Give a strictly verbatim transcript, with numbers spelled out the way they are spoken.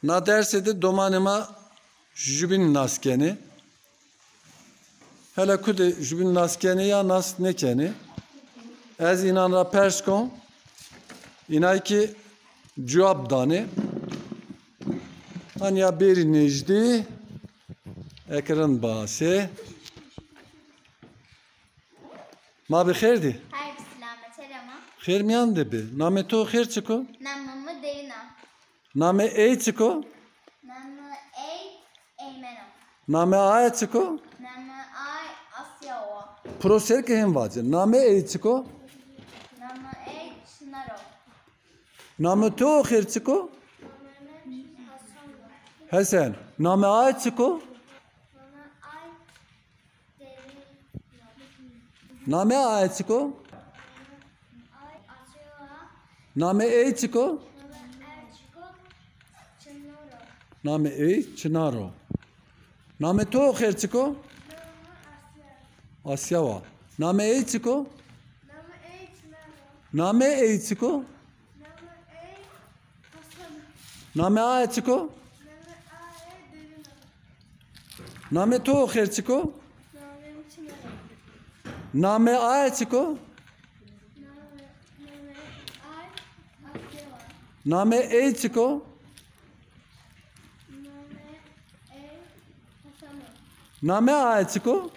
Na dersê de domanê ma jubîn nas kenê. Hele ku de jubîn nas kenê ya nas nêkenê. Ez înan ra pers kon. Înay kî cewab danê. Anya bêrî nêjdî. Eke rind basê. Ma bi xêr dî. Hay bi selamet, hele ma. Xêr mîyan de bi. Namê to xêr çik o? Namê mi Derîn a. Namê ey çik o? Namê ey Eymen o. Namê aye çik o? Namê ay Asya o. Piro ser ke hên vace. Namê ey çik o? Namê ey Çınar o. Namê to xêr çik o? Hesen. Namê aye çik o? Namê ay Namê aye çik o? Namê ey çik o? Namê ey Çınar o. Namê to xêr çik o? Asya wa. Namê ey çik o? Namê ey çik o? Namê aye çik o? Namê to xêr çik o? Namê aye çik o? Namê ey çik o? Namê aye çik o?